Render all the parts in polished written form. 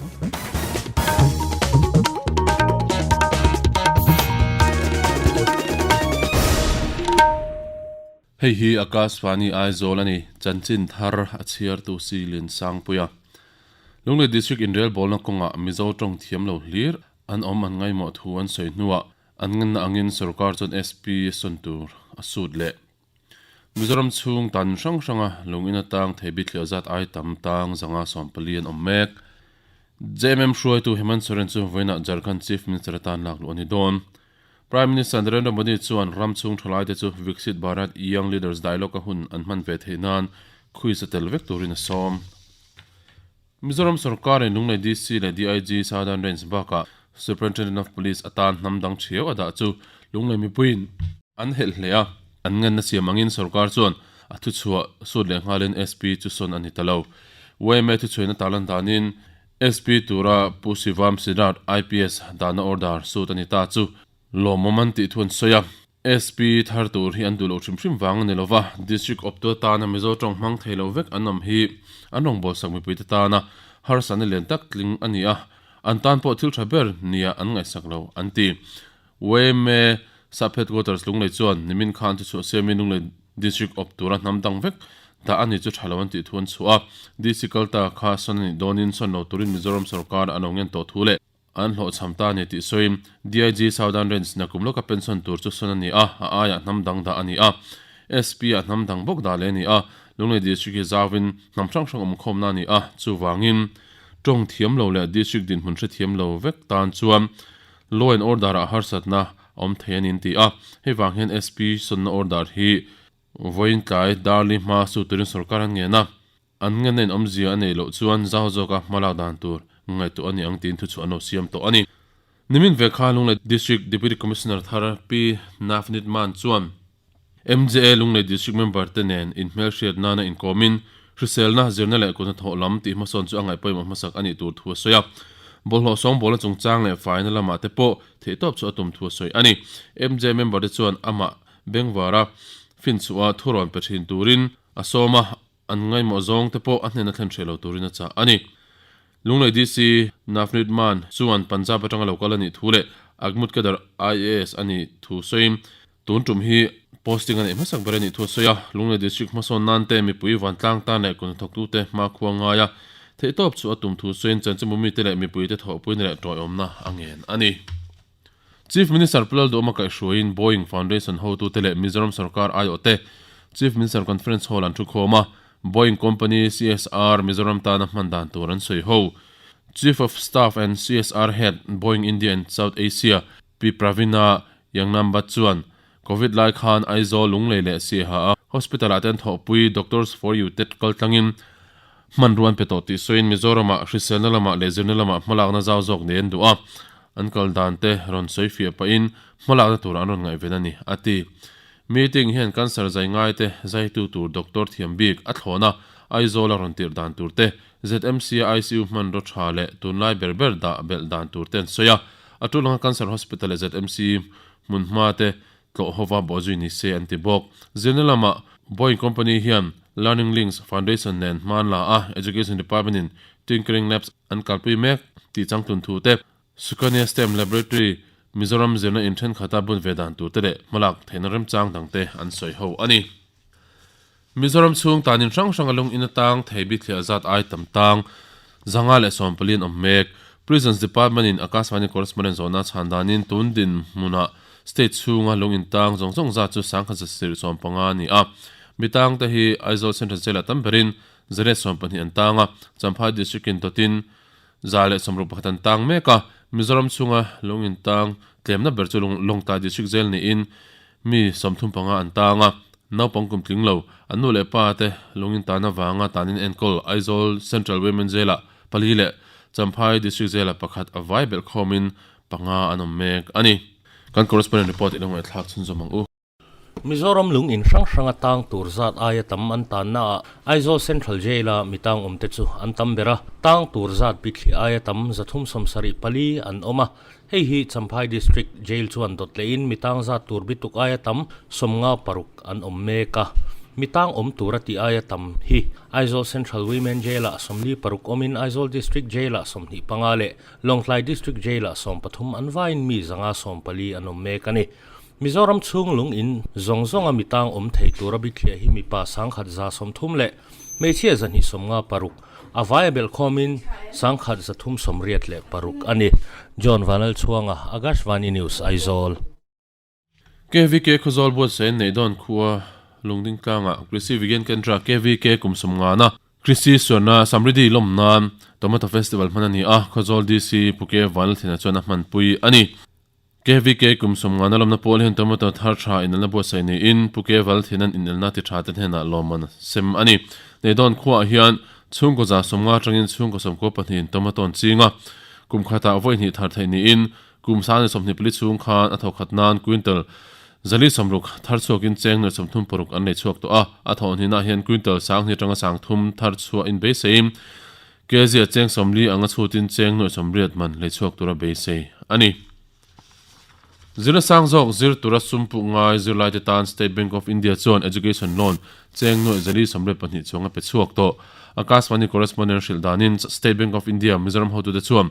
Hei hi Akashvani Aizawl a ni, chanchin thar a chhiartu si Liansangpuia. Lunglei District inrelbawlna kawngah Mizo tawng thiam lo hlir an awm an ngaimawh thu an sawi hnuah an ngenna angin sorkar chuan SP sawn tur a sut leh. Mizoram chhung tan hrang hranga lung in atang thei bithliah zat ai tam tang zanga 14 an awm mek. JMM hruaitu Hemant Soren chu vawiinah Jharkhand Chief Minister atan lak luh a ni dawn. Prime Minister Narendra Modi chuan ram chhung thalaite chu Viksit Bharat Young Leaders Dialogue-a hun an hman ve theih nan quiz a tel vek turin a sawm. Mizoram sorkarin Lunglei DC leh DIG Southern Range bakah Superintendent of Police atan hnam dang thiau a dah chu Lunglei mipuiin an helh hle a, an ngenna siam angin sorkar chuan a thuchhuah sut leh nghalin SP chu sawn a ni ta lo. Yma thuchhuaina tarlan danin SP tura Pu Sivam Siddharth IPS dahna order sut a ni ta chu lawmawm an tih thu an sawi a. SP thar tur hi an duh loh hrim hrim vang a ni lova, District awptu atana Mizo tawng hmang thei lo vek an awm hi an rawngbawlsak mipuite tana harsatna lian tak tling a ni a, an tan pawh thil tha ber nia an ngaihsak lo an ti. Yma Sub Headquarters Lunglei chuan nimin khan chu chhuah siamin Lunglei District awp tura hnam dang vek dah a ni chu tha lo an tih thu an chhuah a, DC kalta kha sawn a nih dawnin sawn lo turin Mizoram sorkar an lo ngen tawh thu leh An hlawhchham ta a ni tih sawiin DIG Southern Range nakum lawka pension tur chu sawn a ni a, a aiah hnam dang dah a ni a. SP ah hnam dang bawk dah leh a ni a, Lunglei District hi zauvin hnam hrang hrang awm khawmna a ni a, chuvangin tawng thiam lo leh District dinhmun hrethiam lo vek tan chuan Law and Order ah harsatna a awm thei a ni an ti a, hei vang hian SP sawnna order hi vawiin tlai Darli hma su turin sorkar an ngen a. An ngenna in awmzia a neih loh chuan zau zawka hmalak dan tur ngaihtuah a ni ang tiin thuchhuah an lo siam tawh a ni. Nimin ve kha Lunglei District Deputy Commissioner thar Pi Navneet Mann chuan MJA Lunglei District member te nen inhmelhriat nana inkawmin hriselna, zirna leh kut hnathawh lam tih hmasawn chu a ngaihpawimawh hmasak a nih tur thu a sawi a. Bawlhhlawh sawngbawlna chungchang leh faina lamah te pawh theihtawp chu a tum thu a sawi a ni. MJA member te chuan amah Bengvara finchhuah thurawn pe thin turin a sawm a. An ngaimawh zawng te pawh a hnena thlen hreh lo turin a chah a ni. Lunglei DC Navneet Mann chuan Punjab atanga lo kal a nih thu leh Agmut Kedar IAS a nih thu sawiin tun tum hi posting a neih hmasak ber a nih thu a sawi a. Lunglei District hmasawn nan te mipui vantlang tan leh kutnathawktute hmakhua ngaia theihtawp chu a tum thu sawiin chanchinbu mite leh mipuite thawhpuina leh tawiawmna a ngen a ni. Chief Minister Pu Lalduhawma kaihhruaiin Boeing Foundation hotute leh Mizoram sorkar aiawhte Chief Minister Conference Hall an thukhawm a, Boeing Company CSR Mizoram tana hman dan tur an sawi ho. Chief of Staff and CSR Head, Boeing India and South Asia, Pi Pravina Yangnambat chuan Covid lai khan Aizawl, Lunglei leh Siaha a hospital ah te an thawhpui Doctors for You te kaltlangin hmanrua an pe tawh tih sawiin Mizoramah hriselna lamah leh zirna lamah hmalakna zau zawk nei an duh a, an kal dan te rawn sawi fiah pahin hmalakna tur an rawn ngaihven a ni, a ti. Meeting hian cancer zai ngai te zaitu tur doctor thiam bik a thlawn a, Aizawl a rawn tirh dan tur te, ZMC a ICU hmanraw tha leh tunlai ber ber dah belh dan tur te an sawi a, a tul anga cancer hospital leh ZMC hmun hma te tlawh hova bawhzui ni se an ti bawk. Zirna lamah Boeing Company hian Learning Links Foundation nen hman la a, Education Department in Tinkering Labs an kalpui mek tih changtlun thu te, Sukanya STEM Laboratory Mizoram zirna in thenkhat a bun ve dan tur te leh hmalak theihna remchang dang te an sawi ho a ni. Mizoram chhung tanin hrang hrang a lung in atang thei bithliah zat ai tam tang 114 an awm mek. Prisons Department in Akashvani Correspondent zawhna chhan danin tun dinhmunah state chhunga lung in tang zawng zawng zat chu 1175 a ni a. Mi tang te hi Aizawl Central Jail ah tam berin 120 an tang a, Champhai District in dawtin 161 an tang mek a. Mizoram chhunga lung in tang tlemna ber chu Lawngtlai District Jail niin Mi 35 an tang a, naupang kum tling lo, an nu leh pa te lungin tan avanga tanin enkawl Aizawl Central Women Jail-ah pali leh Champhai District Jail-ah pakhat a vai belh khawmin panga an awm mek a ni. Kan correspondent report i lo ngaihthlak chhunzawm ang u. Mizoram lung in hrang hranga tang tur zat aia tam an tanna ah Aizawl Central Jail-a mi tang awmte chu an tam ber a, tang tur zat bithli aia tam 374 an awm a, Hei hi Champhai District Jail chuan dawt lehin mi tang zat tur bituk aia tam 56 an awm mek a. Mi tang awm tura tih aia tam hi Aizawl Central Women Jail-ah 46 awmin Aizawl District Jail-ah 25 leh Lawngtlai District Jail-ah 13 an vaiin mi 114 an awm mek a ni. Mizoram chhung lung in zawng zawnga mi tang awm thei tura bithliah hi mipa 130 leh hmeichhia 256 a vaia belhkhawmin 1386 a ni. John Vanlalchhuanga, Akashvani News, Aizawl. KVK Khawzawl buatsaih neih dawn khua Lungding tlangah Krishi Vigyan Kendra, KVK, kum sawmngana Krishi Suarna Samriddhi lawm nan Tomato Festival hman a ni a, Khawzawl DC Puke Vanlalthena chuan a hmanpui a ni. KVK kum sawmngana lawmna pawl hian tomato thar tha inelna buatsaih niin Puke Valthena'n inelna ti tha te hnenah lawmman a sem a ni. Neidawn khuaah hian chhungkaw 150 atangin chhungkaw 92 in tomato an ching a, kum khatah vawi hnih thar theih niin Kum 24 chhung khan a thawkhat nan quintal 460 thar chhuakin cheng 36 an lei chhuak tawh a, a thawh hnihnaah hian quintal 2000 atanga 3000 thar chhuah inbeiseiin kg a cheng 40 anga chhutin cheng 80 man lei chhuak tura beisei a ni. Zirna sang zawk zir tura sum puk ngai zirlaite tan State Bank of India chuan Education Loan cheng 482 chuang a pe chhuak tawh. Akashvani correspondent hrilh danin State Bank of India Mizoram hotute chuan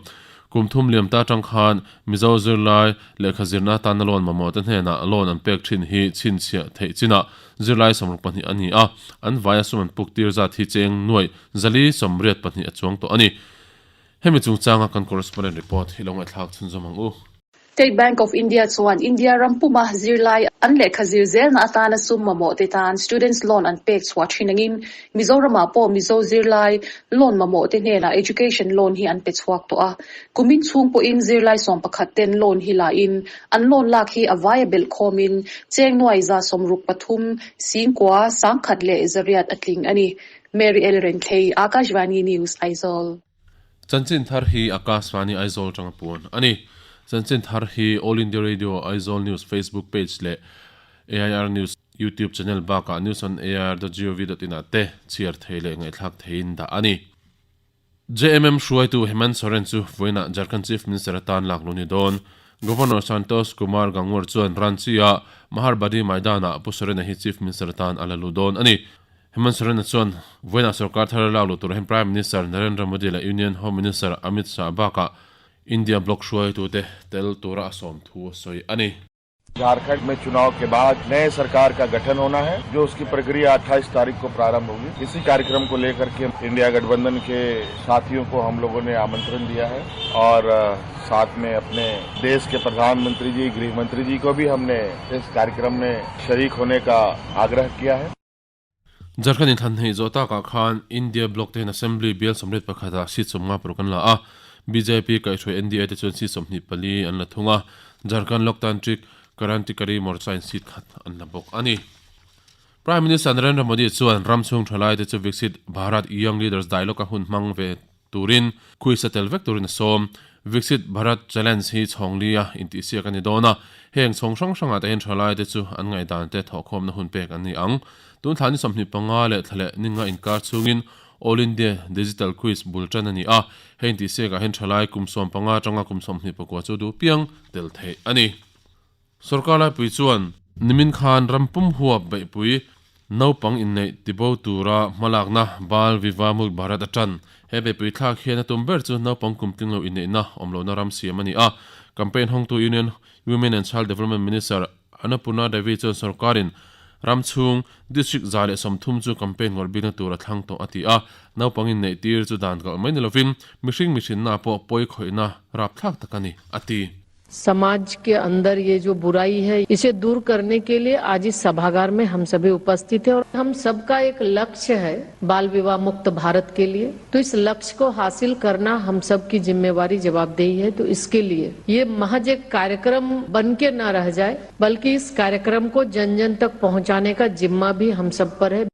Kum thum liam ta atang khan Mizo zirlai lehkha zirna atana loan mamawh te hnenah loan an pek thin hi chhinchhiah theih chinah zirlai 62 a ni a, an vaia sum an puk tir zat hi cheng 482 a chuang tawh a ni. Hemi chungchanga kan correspondent report hi lo ngaihthlak chhunzawm ang u. State Bank of India chuan India ram puma zirlai an lehkha zir zelna atana sum mamawh te tan Students Loan an pek chhuah thin angin Mizoramah pawh Mizo zirlai loan mamawh te hnenah Education Loan hi an pe chhuak tawh a. Kumin chhung pawhin zirlai 11 ten loan hi lahin an loan lak hi a vaia belh khawmin cheng 633 9,108 a tling a ni. Mary L. Renthlei, Akashvani News, Aizawl. Chanchin thar hi Akashvani Aizawl atanga puan a ni. Chanchin thar hi All India Radio Aizawl News Facebook page leh AIR News YouTube channel bakah newsonair.gov.in ah te chhiar thei leh ngaihthlak theiin dah a ni. JMM hruaitu Hemant Soren chu vawiinah Jharkhand Chief Minister atan lak luh ni dawn. Governor Santosh Kumar Gangwar chuan Ranchi-a Maharbadi Maidan-ah Pu Soren-a hi Chief Minister atan a la luh dawn a ni. Hemant Soren-a chuan vawiinah sorkar thar lak luh turah hian Prime Minister Narendra Modi leh Union Home Minister Amit Shah bakah India bloc hruaitute tel tura a sawm thu a sawi a ni. Jharkhand में चुनाव के बाद नए सरकार का गठन होना है जो उसकी प्रक्रिया 28 तारीख को प्रारंभ होगी। इसी कार्यक्रम को लेकर के इंडिया गठबंधन के साथियों को हम लोगों ने आमंत्रण दिया है और साथ में अपने देश के प्रधानमंत्री जी, गृह मंत्री जी को भी हमने इस कार्यक्रम में शरीक होने का आग्रह किया है। Jharkhand inthlan hneih zawh takah khan India bloc te hian Assembly bial 31 ah seat 56 an la a, bjp kaihhruai NDA te chuan seat 24 an la thung a, Jharkhand Loktantrik Krantikari Morcha in seat khat an la bawk a ni. Prime Minister Narendra Modi chuan ram chhung thalai te chu Viksit Bharat Young Leaders Dialogue a hun hmang ve turin quiz a tel vek turin a sawm. Viksit Bharat Challenge hi chhawng li a intihsiak a ni dawn a, heng chhawng hrang hrangah te hian thalai te chu an ngaihdan te thawhkhawmna hun pek an ni ang. Tun thla ni 25 leh thla leh ninga inkar chhungin All India Digital Quiz bul tan a ni a, hei intihsiakah hian thalai kum 15 atanga kum 24 chu duh piang tel theih a ni. Sorkar laipui chuan nimin khan ram pum huap beihpui naupang inneih tibo tura hmalakna Bal Vivah Mukt Bharat a tan. He beihpui thlak hian a tum ber chu naupang kum tling lo inneihna awm lohna ram siam a ni a. Campaign hawngtu Union Women and Child Development Minister Annapurna Devi chuan sorkarin ram chhung district 130 chu campaign ngawrh bikna tur a thlang tawh a ti a. Naupang inneih tir chu dan kalh mai ni lovin mihring mihrinna pawh pawi khawihna rapthlak tak a ni, a ti. समाज के अंदर ये जो बुराई है इसे दूर करने के लिए आज इस सभागार में हम सभी उपस्थित हैं और हम सबका एक लक्ष्य है बाल विवाह मुक्त भारत के लिए, तो इस लक्ष्य को हासिल करना हम सब की जिम्मेवारी जवाबदेही है। तो इसके लिए ये महज एक कार्यक्रम बन के ना रह जाए, बल्कि इस कार्यक्रम को जन-जन तक पहुंचाने का जिम्मा भी हम सब पर है।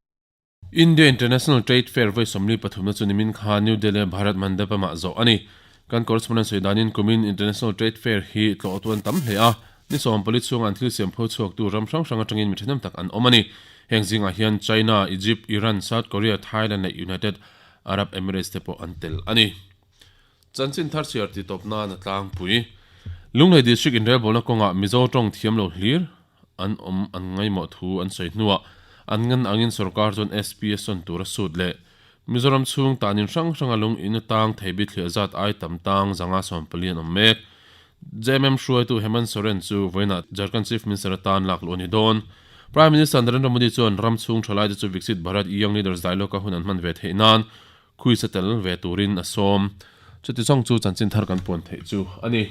India International Trade Fair vawi 43 na chu nimin khan New Delhi a Bharat Mandapam ah zawh a ni. Kan correspondent sawi danin kumin International Trade Fair hi tlawh tuan tam hle a, ni 14 chhunga an thil siam pho chhuaktu ram hrang hrang atangin mi thahnem tak an awm a ni. Heng zingah hian China, Egypt, Iran, South Korea, Thailand leh United Arab Emirates te pawh an tel a ni. Chanchin thar chhiar ti tawp nan a tlangpui. Lunglei District inrelbawlna kawngah Mizo tawng thiam lo hlir an awm an ngaimawh thu an sawi hnuah An ngan angin sorkar chuan SPS sawn tur a sut leh. Mizoram chhung tanin hrang hranga lung in atang thei bithliah zat ai tam tang 114 an awm mek. JMM hruaitu Hemant Soren chu vawiinah Jharkhand Chief Minister atan lak luh a ni dawn. Prime Minister Narendra Modi chuan ram chhung thalaite chu Viksit Bharat Young Leaders Dialogue-a hun an hman ve theih nan khuisa tel ve turin a sawm. Chuti zawng chu chanchin thar kan puan theih chu a ni.